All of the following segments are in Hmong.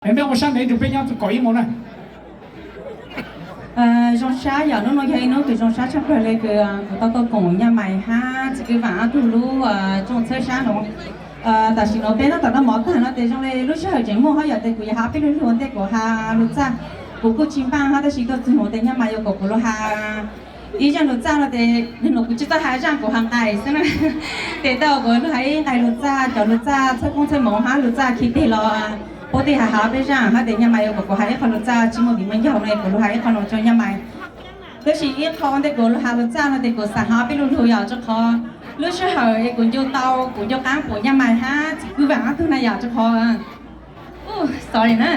Es peb ua sab ntev nrug peb nyob txug kaum ib moos na. Zoo sab yom, hnub no yog ib hnub kws zoo sab tshaj plawg le kws kuv tau tuaj koom Nyaj Mais hab Txiv Kwj Vaam ob tug lub rooj txhawb sab nuav. Tam sim nuav peb noj tom noj mov taag no tes zoo le lub sij hawm tseem muaj hab yom, tes kuv yuav has peb lug lug ua ntej kuv has lug txaj. Kuv kuj tsis npaaj hab tab sis tuaj txug nuav tes Nyaj Mais yuav kom kuv lug has ib zaaj lug txaj no tes nwg nuav kuv tsi txawj has zaaj, kuv has nqai xwb na. Tes tau kuv lug has ib nqai lug txaj, cov lug txaj txhawb koob txhawb moov hab lug txaj khi teg los puab tej has has peb zaaj hab tes Nyaj Mais yuav kom kuv has ib qho lug txaj tsi muaj viv muaj ncaus no kuv lug has ib qho no rua Nyaj Mais. Tab sis ib qho ua ntej kuv lug has lug txaj no tes kuv xaav has peb lug lug yom, rua qhov lub sij hawm es kuv ncu tau, kuv ncu qaab pum Nyaj Mais hab Txiv Kwj Vaam ob tug na yom, rua qhov sorry na,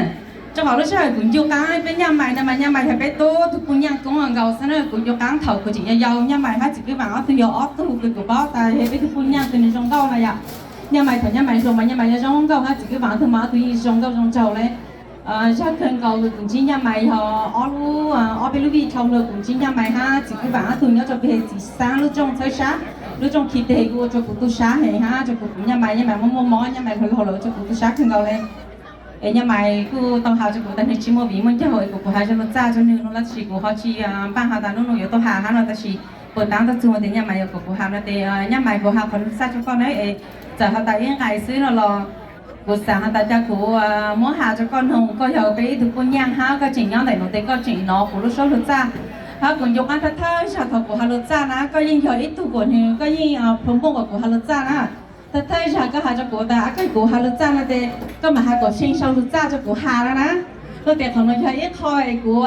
rua qhov lub sij hawm kuv ncu qaab peb Nyaj Mais no mas Nyaj Mais yog peb tub tug puj nyaaj koob nkaus xwb na. Kuv ncu qaab thaum kuv tseem yau yau, Nyaj Mais hab Txiv Kwj Vaam ob tug yog ob tug kws kuv paub tas yog peb tug puj nyaaj kws nwg zoo nkauj na yom. Nyaj Mais thaum Nyaj Mais zoo mas Nyaj Mais yuav zoo nkauj hab Txiv Kwj Vaam ob tug mas ob tug yeej zoo nkauj zoo nraug le. Zag kawg nkaus kuv ntsib Nyaj Mais yog ob lub, ob peb lub vij dhau lug kuv ntsib Nyaj Mais hab Txiv Kwj Vaam ob tug nyob rua peg txiv xaab lub rooj txhawb sab, lub rooj khi teg kuj ua rua kuv tu sab heev hab rua kuv pum Nyaj Mais, Nyaj Mais muaj muaj mob, Nyaj Mais hluas hluas lawm ua rua kuv tu sab kawg nkaus le. Es Nyaj Mais kuj tau has rua kuv tas nwg tsi muaj viv muaj ncaus es kuv, kuv has zoo lug txaj rua nwg no tab sis kuv ho tsi npaaj has tas nub nub yuav tuaj has hab no tab sis puas taab tuaj txug tes Nyaj Mais yuav kom kuv has no tes Nyaj Mais kuv has qhov lug txaj rua koj na es txawm has tas ib nqai xwb no los kuv xaav has tas ca kuv muab has rua koj noog, koj yog peb ib tug puj nyaaj hab koj tseem nyob ntawm nuav tes koj tseem nov kuv lub suab lug txaj hab kuv ncu qaab thawj thawj zag thaum kuv has lug txaj na koj yeej yog ib tug kuas nwg, koj yeej promote kuas kuv has lug txaj na. Thawj thawj zag koj has rua kuv tas koj kuv has lug txaj no tes koj mam has kom see sau lug txaj rua kuv has no na. Lug tes qhov nuav yog ib qho es kuv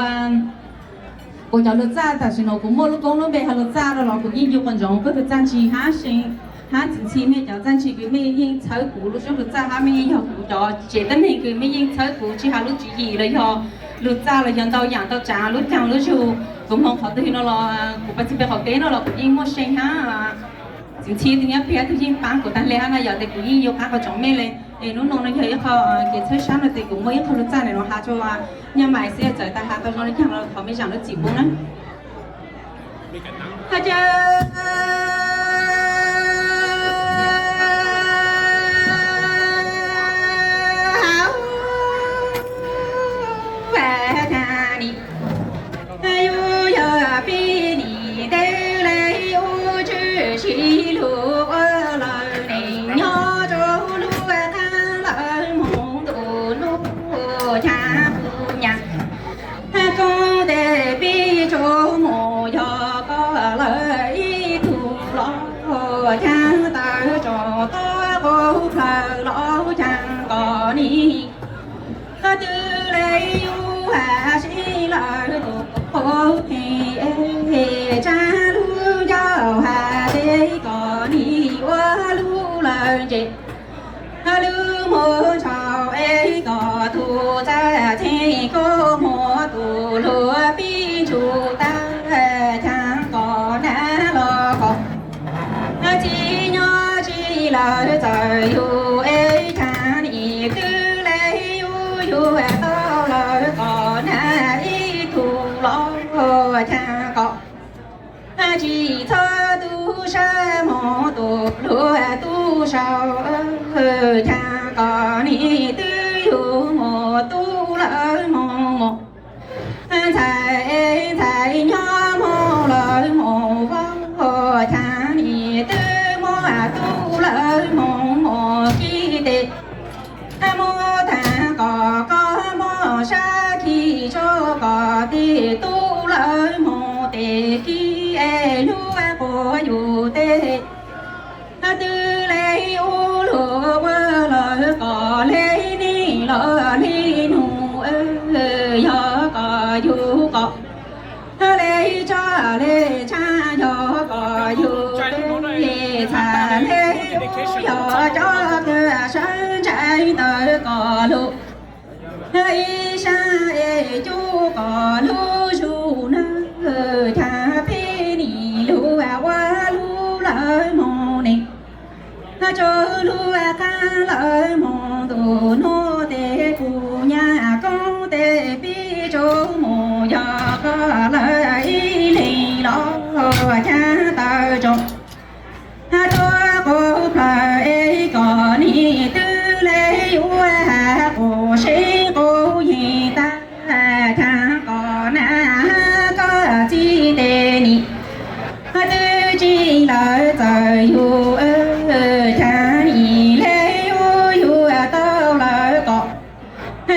kuv cov lug txaj tam sim nuav kuv muaj lub koob lub npe has lug txaj no los kuv yeej ncu quas ntsoov koj tug txaj ntshis hab see hab txiv ntxhi mej cov txaj ntshis kws mej yeej txhawb kuv lub suab lug txaj hab mej yeej yog kuv cov tsev teeb meem kws mej yeej txhawb kuv tsi has lub tswv yim los yog lug txaj los yog ntau yaam ntau tsaav lub caag lub zug. Kuv moog qhov twg no los kuv pas txug peg qhov kev no los kuv yeej muaj see hab txiv ntxhi tug nyob peg tug yeej paab kuv taag le hab no yog tes kuv yeej yuav qaab qhov tsoom mej le. Es nub nua no yog ib qho kev txhawb sab no tes kuv muaj ib qho lug txaj nuav has rua Nyaj Mais xwb, txawm tas has tau zoo le caag los thov mej zaam lub txim pub na. Yug yog pib nim ntev le ub tswm sib lug ua lawm neeg nyob rau lub qab lawv moog ntuj nuj chav puj nyaj koob tes pib tsuas mus yog koj lawm ib tug los caag tawm tso tob qub plawg los caag kom nim twb le yug has sib lawm tus qub pheej tsab lub ncauj has teb kom nim ua lub lawm ntse lub muag ntshaus es kom tug txaj txheej kub muag tus luag pib ntsug tag caag kom nab los kom txiv nyob tsi lawm txawm yug es caag nim twb le yug yug tau lawm kom nab ib tug los caag kom tsis txhob tu sab moog tus luag tu sau caag kom nim twb yug mus tu lawm moog mus ntxhais ntxhais nyob moog lawm moog vaub caag nim twb muab tu lawm moog mus kib tes muab taag kom koj muab sab khi tso kom tes tu lawm moog tes kib es lub quas yug tes twb le ub lug ua lawm kom le neeg los le nug yog kom yug kom le tso le tshab yog kom yug le txhais le ub yog cov kws sab ntshai ntawd kom lug ib sab es cub kom lub zug nawb caag peb nim lug ua lub lawm moog ne tso lub qab lawm moog ntuj nuj tes puj nyaj koob tes pib tsuas mus yog koj lawm ib leeg los caag tawm tso tob qub plawg es kom nim twb le yug has quas seb quas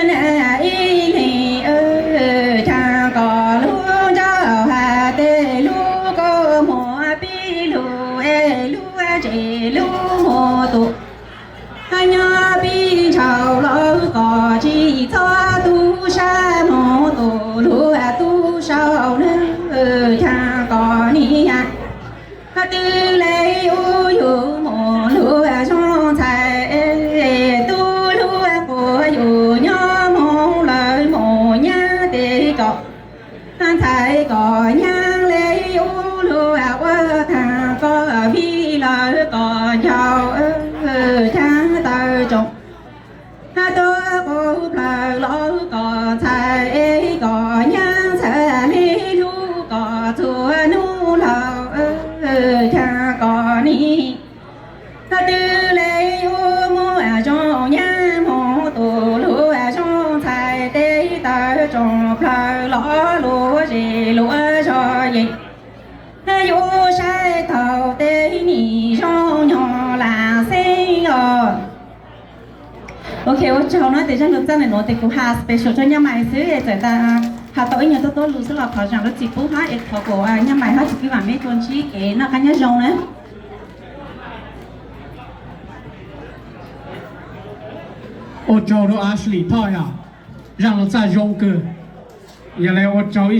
ib leeg, cas kom lub ntsauj has tej lub kua muag pib lug es lub tsev lub muag tus nyob pib ntshaus los kom tsis txhob tub sab mus tus lub tub saum na, cas kom niam twb le ub yug mus lub zoo ntxhais, tub lub quas yug nyob mus lawm mus nyab tes kom ntxhais kom nyab le ub lug ua tag koj vij lawv kom ncaus, cas taw tsoom tuaj qub plawg los kom ntxhais kom nyab ntxhais le hlub kom txhua hnub laus, cas kom niam twb le ub muaj zoo nyab mus tus lub zoo ntxhais tes taw tsoom plawg los luag zes luag zog yeej yuav saib taug tej nim zoo nyob lam xeeb os. Ok, ua tsaug no tes zaj lus txaj ntawm nuav tes kuv has special rua Nyab Mais xwb es txawm tas has tau ib nyuag tuab tuab lus xwb los thov zaam lub txim pub hab es thov kuas Nyab Mais hab txiv kwv Vam Meb tau ntsib kev noj qab nyob zoo na. Ua tsaug rau Ashley Thoj yom, zaj lus txaj zoo kawg. Yog le ua tsaug ib